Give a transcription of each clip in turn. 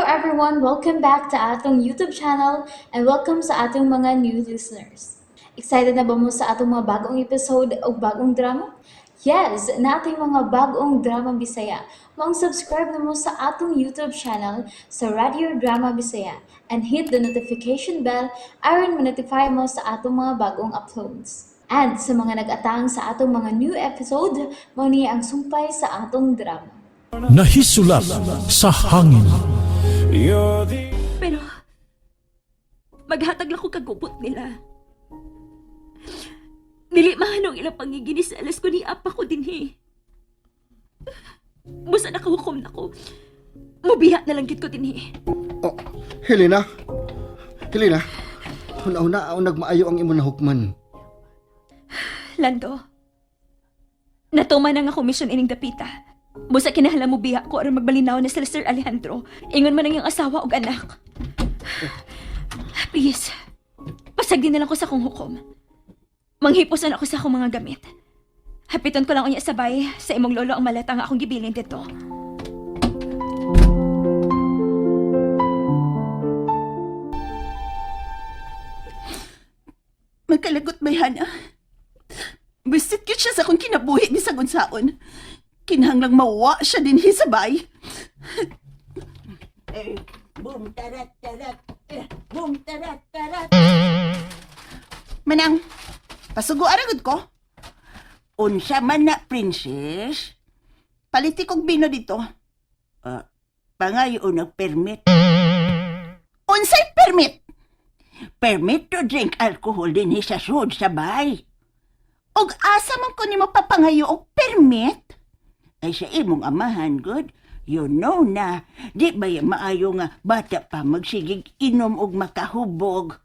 everyone! Welcome back to atong YouTube channel and welcome sa atong mga new listeners. Excited na ba mo sa atong mga bagong episode o bagong drama? Yes, nating mga bagong drama Bisaya. Maong subscribe na mo sa atong YouTube channel sa Radio Drama Bisaya and hit the notification bell aron ma-notify mo sa atong mga bagong uploads. And sa mga nag-atang sa atong mga new episode, mao ni ang sumpay sa atong drama. Nahisulat sa hangin. Pero, maghatag lang ko kagubot nila. Dili mahanong ilang pangiginis sa alas ko ni apa ko dinhi. Busa nakahukom na ko. Mubiha na lang gid ko dinhi. Oh, Helena. Helena. Una-una, ako nagmaayo ang imo na hukman. Lando, natuman na nga komisyon ining dapita. Busa kinahanglan mo biha ko aron magbalinaw na sila Sir Alejandro. Ingon man ang iyang asawa og anak. Please, pasagdi na lang ko sa akong hukom. Manghiposan ako sa akong mga gamit. Hapiton ko lang unya sabay sa imong lolo ang maleta nga akong gibilin dito. Magkalagot may hana. Bisit gyud siya sa akong kinabuhi ni sagon-saon. Kinahanglang mawa siya din hisabay. Eh, boom tarat tarat. Eh, boom tarat tarat. Manang, pasugo aragod ko. Unsa man na, princess? Paliti kog bino dito. Ah, pangayo og permit. Unsay permit? Permit to drink alcohol dinhi sa sud sa bay. Og asa man ko nimo papangayo og permit? Ay sa imong amahan, good. You know na, di ba yung maayo nga bata pa magsigig inom og makahubog?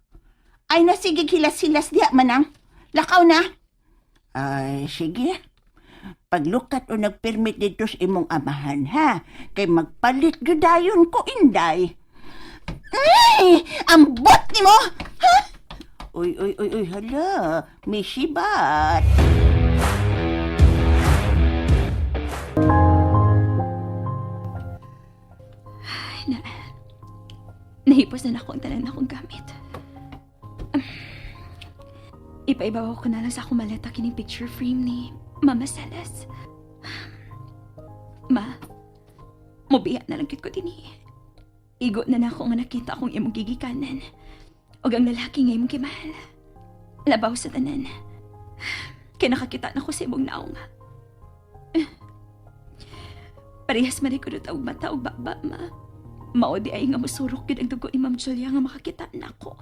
Ay nasigig hilas-hilas diha manang. Lakaw na. Ay, sige. Paglukat o nagpermit dito sa imong amahan, ha? Kay magpalit gyud dayon ko, inday. Ay, ambot nimo. Ha? Uy, uy, uy, uy, hala. May sibat. Na, nahipos na nako ang tanan akong gamit. Ipaibaw ko na lang sa akong maleta kining picture frame ni Mama Celes. Ma, mubiya na lang kit ko dinhi. Igo na nako nga nakita akong imong gigikanan. Og ang lalaki nga imong gimahal. Labaw sa tanan. Kaya nakakita na ko sa imong naong. Parehas man ko og mata og baba, ma. Mao di ay nga musurok gid ang dugo ni Ma'am Julia nga makakita nako.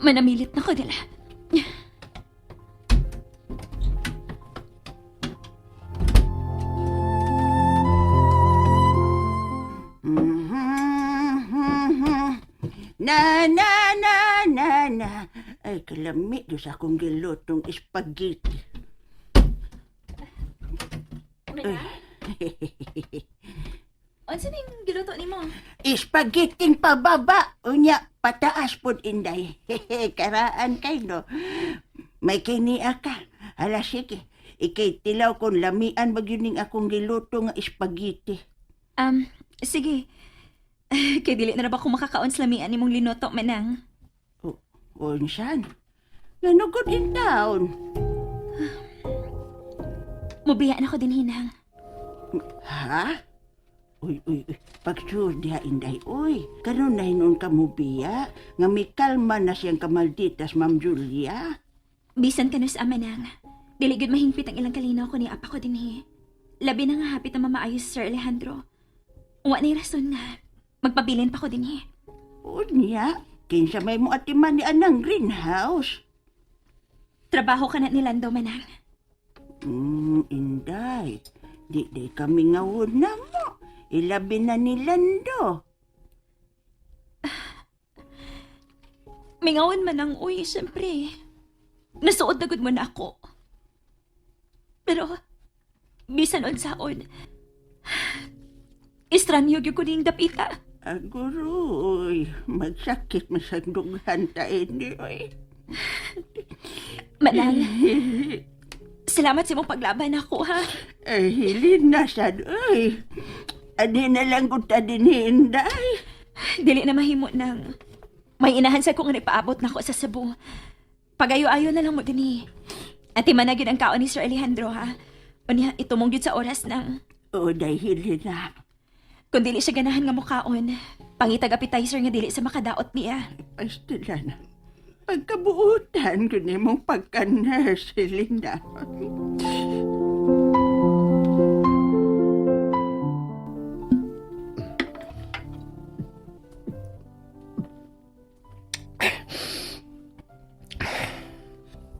Manamilit na ko nila. Na na na na na. Ay, kalami do sa akong gilutong spaghetti. Unsa ning giluto nimo? Spaghetti pababa. Unya, pataas pod inday. Karaan kay no. May kinia ka. Hala, sige. Ikay tilaw kon lamian ba gyud ning akong giluto nga spaghetti. Sige. Kay dili na ra ba ko makakaon sa lamian nimong linuto manang. O, unsan? Nanugod in town. Mubiya na ko din hinang. Ha? Uy, uy, uy. Pagsuod diha, inday, uy. Karon na hinon ka mo biya, nga may kalma na siyang kamalditas, Ma'am Julia. Bisan ka sa amanang. Dili gyud mahingpit ang ilang kalinaw ko ni apa ko dinhi. Labi na nga hapit na mamaayos Sir Alejandro. Wa na rason nga. Magpabilin pa ko dinhi. Unya, kinsa may mo atiman ni anang greenhouse. Trabaho ka na ni Lando manang. Inday, di di kami ngawon na mo. Ilabi na ni Lando. Mingawan man ang uy, syempre. Nasuod na gud mo na ako. Pero, bisan unsaon, istranyo gyud ko ning dapita. Aguroy, magsakit masagdughan ta ini, oy. Manang, Salamat sa imong paglaban ako, ha? Ay, Helena sad, oy. Adi na lang kung ta dinhi, Inday. Dili na mahimo nang may inahan sa ko nga nagpaabot na ako sa Cebu. Pagayo-ayo na lang mo dinhi. Ati man na gyud ang kaon ni Sir Alejandro, ha? Unya, itumong gyud sa oras nang O, day, Helena. kung dili siya ganahan nga mukaon. Pangitag appetizer nga dili sa makadaot niya. Pastilan. Pagkabuutan ko ni mong pagka-nurse, Helena.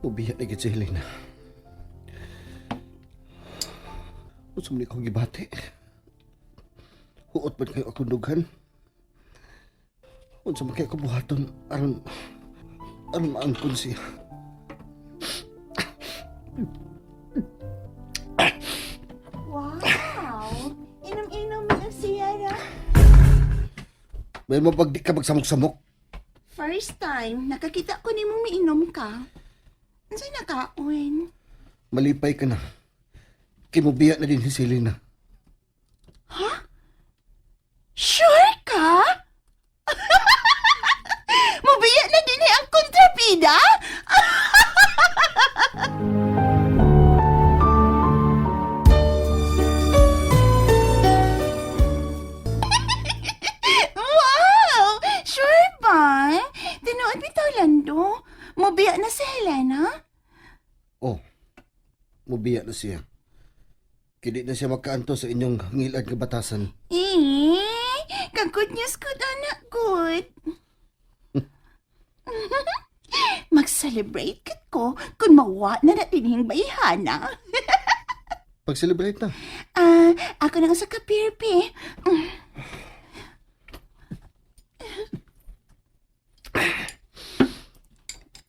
Ubiya na gid si Helena. Unsa man akong gibati? Huot man kayo akong dughan. Unsa man kayo kabuhaton aron aron maangkon siya. Wow! Inom-inom na siya na. May mapagdi ka magsamok-samok. First time, nakakita ko ni mong miinom ka. Unsay nakaon? Malipay ka na. Kimubiya na din si Helena. Sure ka? Mubiya na din eh ang kontrabida? Wow! Sure ba? Tinuod bitaw, Lando. Mubiya na si Helena? Oh, mubiya na siya. Kini na siya makaanto sa inyong ngilad nga batasan. Eh, ka-good news good, anak, good. Mag-celebrate kit ko kung mawa na natin yung bayhana. Pag-celebrate na. Ah, ako na sa kapirpi.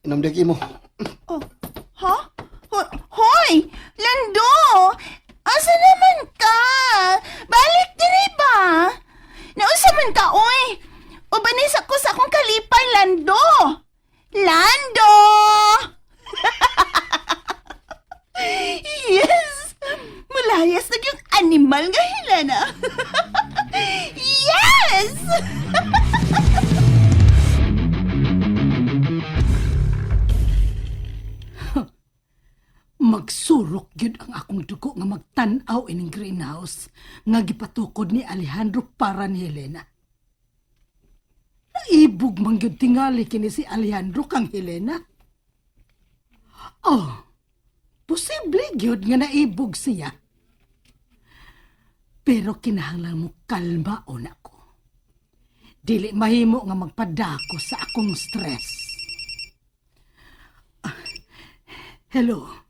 Inamdag mo. Oh, ha? Hoy! Lando! Asa naman ka? Balik diri ba? Nausa man ka, oy! Ubanis ako sa akong kalipay, Lando! Lando! Yes! Mulayas na yung animal nga, Helena! Yes! Magsurok gyud ang akong dugo nga magtan-aw ining greenhouse nga gipatukod ni Alejandro para ni Helena. Naibog man gyud tingali kini si Alejandro kang Helena. Oh, posible gyud nga naibog siya. Pero kinahanglan mo kalma o nako. Dili mahimo nga magpadako sa akong stress. Ah, hello,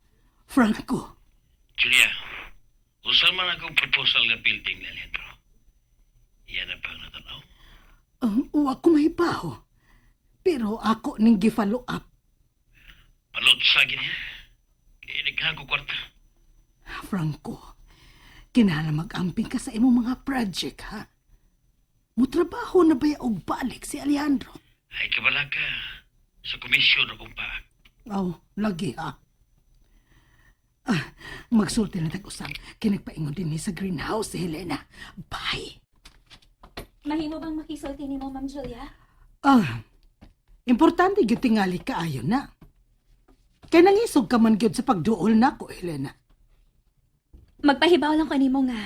Franco. Julia, usa man akong proposal nga building ni Alejandro. Yan ang pang natanaw. Wa ko mahibaw. Pero ako ning gi-follow up, Palot sa gini. Kaya naghahan ko kwarta. Franco. Kinahanglan mag-amping ka sa imong mga project, ha? Mutrabaho na ba og balik si Alejandro? Ay kabala ka sa komisyon akong paak. Aw, lagi ha. Ah, magsulti na tag-usab. Kinagpaingon din ni sa greenhouse si Helena. Bye! Mahimo bang makisulti nimo, Ma'am Julia? Ah, importante gyud tingali kaayo na. Kay nangisog ka man gyud sa pagduol nako, Helena. Magpahibaw lang ko nimo nga.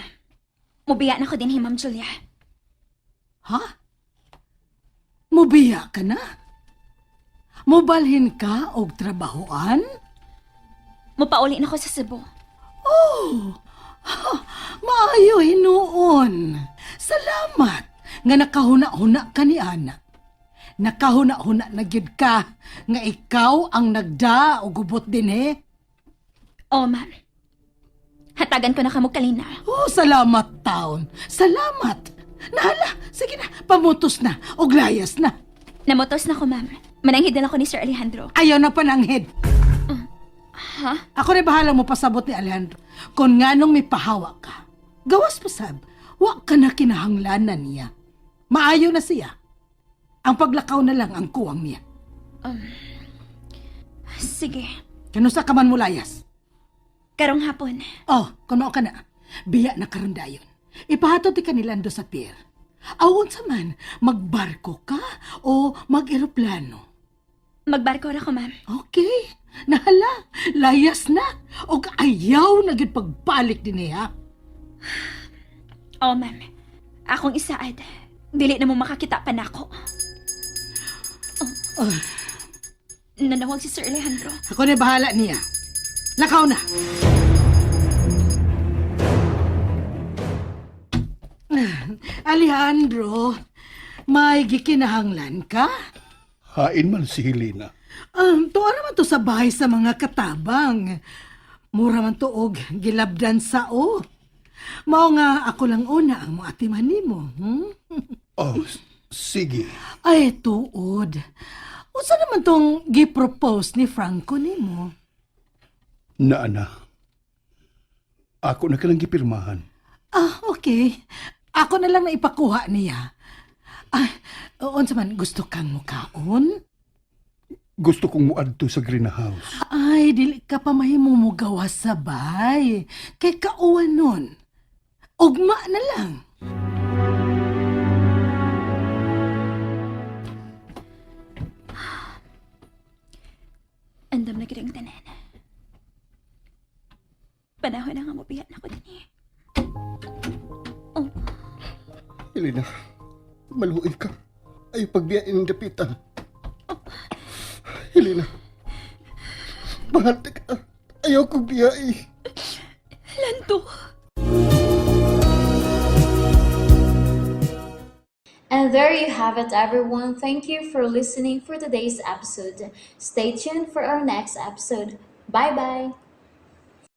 Mubiya na ko dinhi, Ma'am Julia. Ha? Mubiya ka na? Mubalhin ka og trabahoan? Mupauli na ko sa Cebu. Oh, ha, maayo hinuon. Salamat nga nakahuna-huna ka ni Ana. Nakahuna-huna na gyud ka nga ikaw ang nagda og gubot dinhi. Oh, ma'am. Hatagan ko na kamo kalina. Oh, salamat taon. Salamat. Nahala, sige na, pamutos na og layas na. Namotos na ko, ma'am. Mananghid na lang ko ni Sir Alejandro. Ayaw na pananghid. Ha? Ako na bahala mo pasabot ni Alejandro. Kung nganong may pahawa ka. Gawas pasab, wa ka na kinahanglanan niya. Maayo na siya. Ang paglakaw na lang ang kuwang niya. Sige. Kanusa ka man mo layas. Karong hapon. Oh, kung mao ka na, biya na karon dayon. Ipahatod ti kanila do sa pier. Aw unsa man, magbarko ka o mag-eroplano. Magbarko ra ko, ma'am. Okay, nahala, layas na. Og ayaw na gyud pagbalik din ha. Oo, ma'am. Akong isaad. Dili na mo makakita pa nako. Oh. Nanawag si Sir Alejandro. Ako na bahala niya. Lakaw na. Alejandro, may gikinahanglan ka? Hain man si Helena. Tuwa naman to sa bahay sa mga katabang. Mura man to og gilabdan sa o. Mao nga ako lang una ang moatiman nimo. Oh, sige. Ay, tuod. Unsa naman tong gi-propose ni Franco nimo? Naa na. Ako na ka lang gipirmahan. Ah, okay. Ako na lang na ipakuha niya. Ah, unsa man gusto kang mukaon? Gusto kong muadto sa greenhouse. Ay, dili ka pa mahimo mo gawa sa bay. Kay kauwan nun. Ugma na lang. Andam na gid ang tanan. Panahon na nga mobiya na ko dinhi. Oh, Helena, maluoy ka. Ay pagbiyain ng dapitan. Helena, mahal ta ka. Ayaw kong biyai. Lando. And there you have it, everyone. Thank you for listening for today's episode. Stay tuned for our next episode. Bye bye.